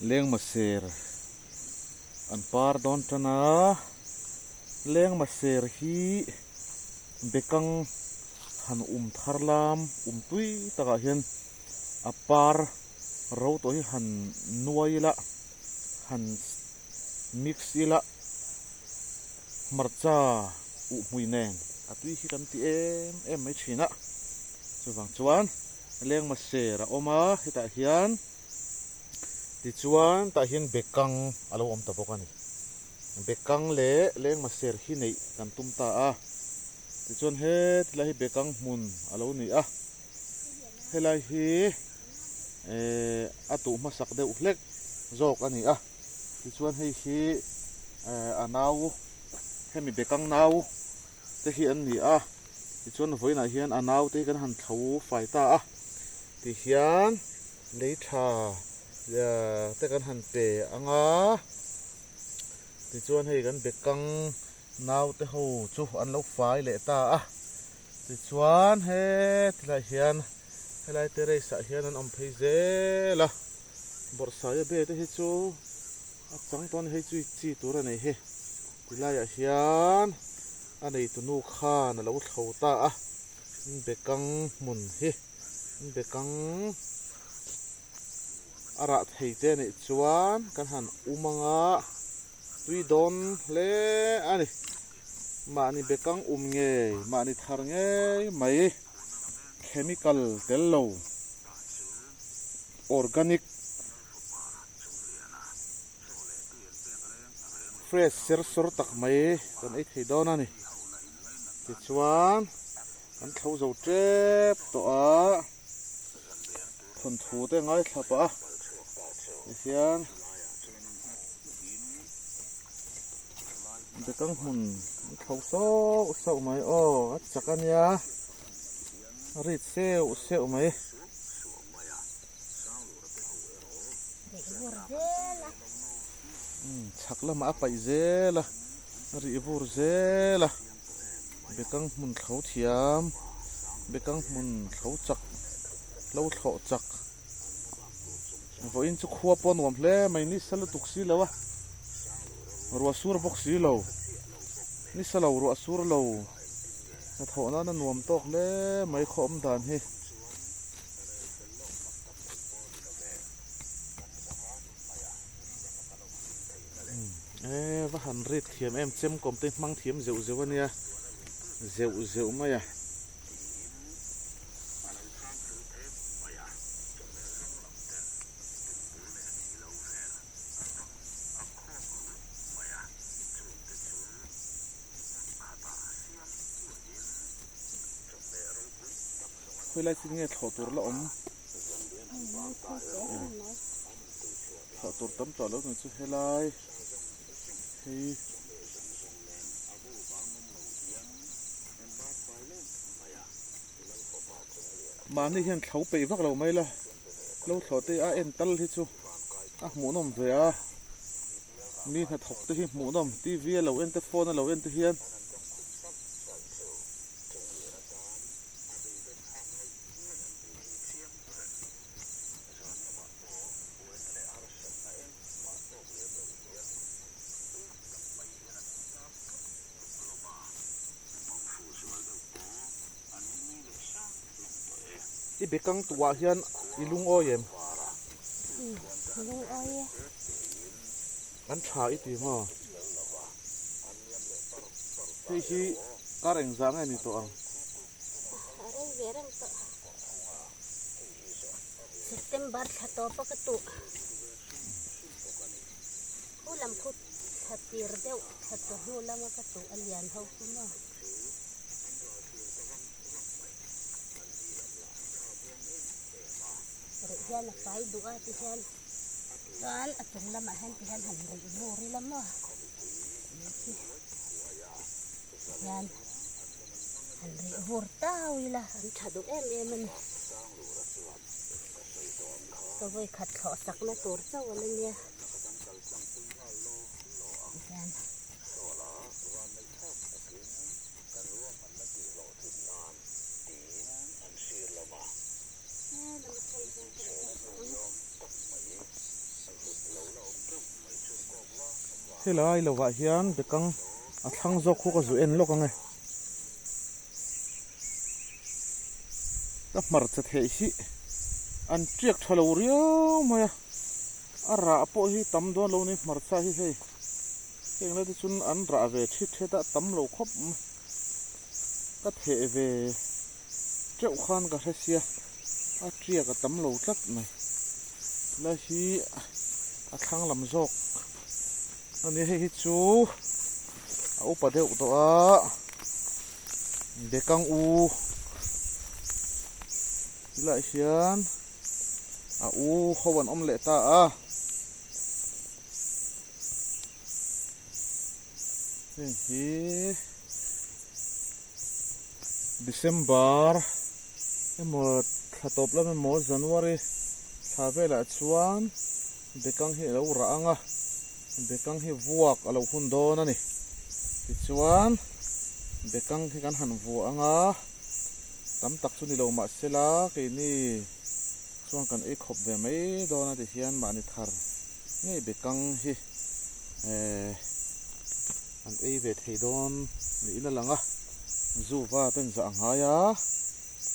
Lengma ser an par dawn tan a, lengma ser hi bekang han um thar lam um tui takah hian a par ro tawh hi han nuai ila han mix ila hmarcha uh hmui nen a tui hi kan ti em em mai thin a, chuvang chuan lengma ser a awm a hetah hian. Tichuan tah hian bekang a lo awm ta bawk a ni. Bekang leh lengma ser hi neih kan tum ta a. Tichuan heti lai hi bekang hmun a lo ni a. Helai hi eh a tuh hmasak deuh hlek zawk a ni a. Tichuan hei hi eh a nau hemi bekang nau te hi an ni a. Tichuan vawiinah hian a nau te hi kan han thlo fai ta a. Tihian lei tha te kan han pe ang a, tichuan hei kan bekang naute ho chu an lo fai leh ta a, tichuan hetilai hian helai terrace ah hian an awm phei zel a, bawrhsaia be te hi chu a chang tawn hei chu chi tur a nei hi, tilaiah hian a neitunu khan a lo thlo ta a, bekang hmun hi. Bekang a rah thei te anih chuan kan han um anga tui dawn hle a ni. Mahni bekang um ngei, mahni thar ngei mai chemical tel lo organic fresh ser sawr tak mai kan ei thei dawn a ni. Tichuan. Kan thlo zo tep tawh a, thawnthu te ngaithla pah a, tihian bekang hmun an thlo sauh sauh mai aw a chak a nia a rit seuh seuh mai. Chhak lamah a paih zel a, a rih vur zel a. Bekang hmun thlo thiam, bekang hmun thlo chak, hlo thlawh chak. Vawiin chu khua pawh nuam hle mai, ni sa lutuk si lo a, ruah sur bawk si lo, ni sa lo ruah sur lo, hnathawh nana nuam tawk hle mai khaw awm dan hi. E va han rit thiam em chem kawm te hmang thiam zeuh zeuh a nia zeuh zeuh mai a. Khawilai chin nge thlawh tur la awm? Thlawh tur tam tawh lo ni chu helai hei mahni hian thlo peih vak lo mai la lo thlawh te a en tal hi chu a hmuhnawm ve a mi hnathawk te hi hmuhnawm T V a lo en te phone a lo en te hian. I bekang tuah hian i lungawi em? Lungawi e. An tha i ti maw? Hei hi kar engzah nge ni tawh ang? A rei ve reng tawh. September thla tawp a ka tuh. Khu lam khu thla tir deuh thla tawh hnu lama ka tuh a lian ho khu maw. Rih hian a fai duh a ti hian chuan a chung lamah hian ti hian han rih vur ila maw hian. Han rih vur tau ila an tha duh em em a ni. Ka vawi khat thlawh sakna tur chauh a la nia. Tihian. Helai lovah hian bekang a thlang zawk khu ka zu en lawk ang e. Ka hmarcha theih hi an tiak tha lo riau mai a, a rah pawh hi tam dawn lo ni hmarcha hi hei heng lai te chuan an rah ve thit thet a tam lo khawp mai ka theh ve teuh khan ka hre sia a tiak a tam lo tlat mai helai hi a thlang lam zawk a ni hei hi chu a upa deuh tawh a bekang u tilaiah hian a u ho an awm leh ta a heng hi December emaw thla tawp lam emaw January thla velah chuan Bekang hi a lo rah ang a, bekang hi vuak a lo hun dawn a ni. Tichuan, bekang hi kan han vuah ang a, tam tak chu ni lo mah sela keini chuan kan ei khawp ve mai dawn a ti hian mahni thar ngei bekang hi eh an ei ve thei dawn niin a lang a, zuva ten zah a ngai a,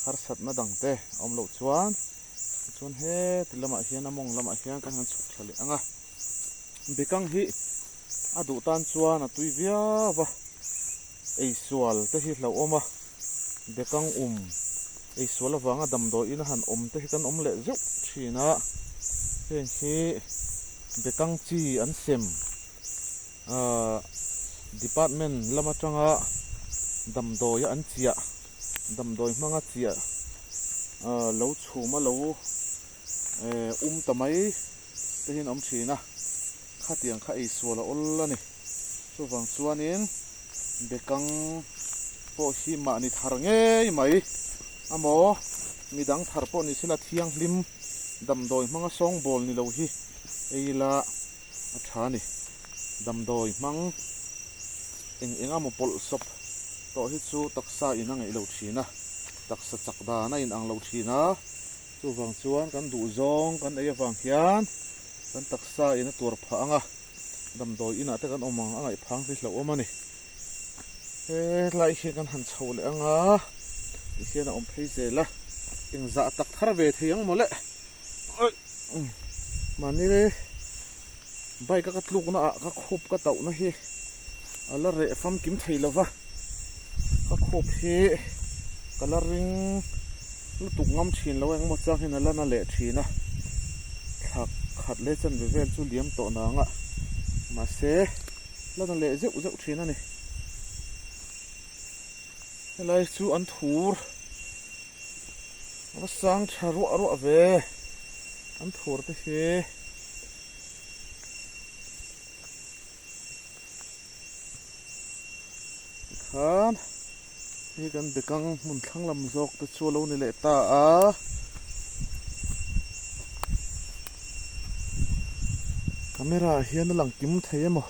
harsatna dangte a awm loh chuan. Tichuan heti lamah hian a mawng lamah hian kan han chhuk thla leh ang a, bekang hi a duh tan chuan a tui viau va, eisual te hi hlauhawm a, bekang um eisual avanga damdawiin a han awm te hi kan awm leh zeuh thin a, heng hi bekang chi an sem ahh department lam atanga damdawi an chiah. Damdawi hmanga chiah lo chhum a lo um ta mai te hian a awm thin a, khatiang kha ei sual a awl a ni. Chuvang chuanin bekang pawh hi mahni thar ngei mai amaw midang thar pawh ni sela thianghlim damdawi hmanga sawngbawl ni lo hi ei ila a tha a ni. Damdawi hmang eng eng emaw pawlh sawp tawh hi chu taksa in a ngeih lo thin a, taksa chak dan a inang lo thin a, chuvang chuan kan duh zawng kan ei avang hian kan taksa in a tuar phah ang a, damdawi inah te kan awm ang a ngaih phang hi hlauhawm a ni. Hetlai hi kan han chho leh ang a, tihian a awm phei zel a, engzah tak thar ve thei ang mawle. Mahni bike a ka tlukna ah ka khup ka tauhna hi a la reh famkim thei lo va, ka khup hi ka la ring lutuk ngam thin lo engemaw chang hian a la na leh thin a, thla khat leh chanve vel chu liam tawh nang a, mahse la na leh zeuh zeuh thin a ni. Helai chu an thur. A sang tha ruah ruah ve an thur te hi. Tikhan hei kan bekang hmun thlang lam zawk te chu a lo ni leh ta a. Camera ah hian a lang kim thei emaw.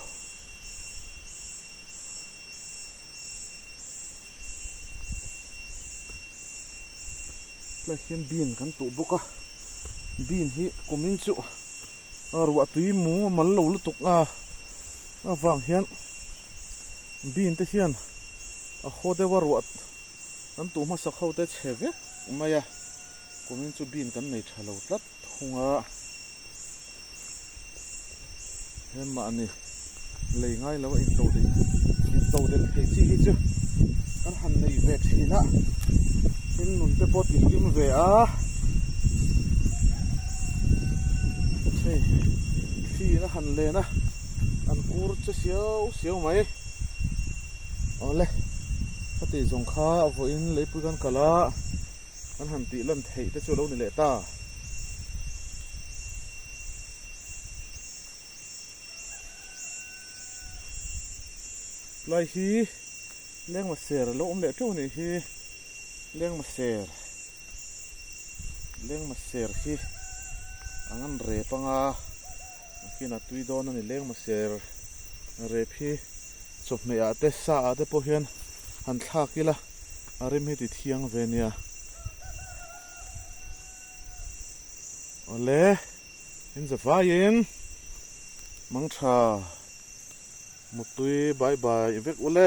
Tlai hian bean kan tuh bawk a bean hi kumin chu ruah tui mu a mal lo lutuk a avang hian bean te hian a haw deuh a ruah kan tuh hmasak ho te chhe vek mai a kumin chu bean kan nei tha lo tlat thung a he mahni lei ngai lo a into deuh into deuh thei chi hi chu kan han nei ve thin a tin nun te pawh ti hlim ve a hei thli in a han len a an kur che siau siau mai awle ka tih zawng kha vawiin leipui kan kal a. An han tih lan theih te chu a lo ni leh ta. Tlai hi lengma ser a lo awm leh teuh a nih hi. Lengma ser lengma ser hi a ngan rep anga nakin a tui dawn a ni. Lengma ser rep hi chawhmeh ah te sa ah te pawh hian han thlak ila. A rim hi ti thiang ve nia. Awle, in za vaiin mang tha. Mutui bye bye vek ule.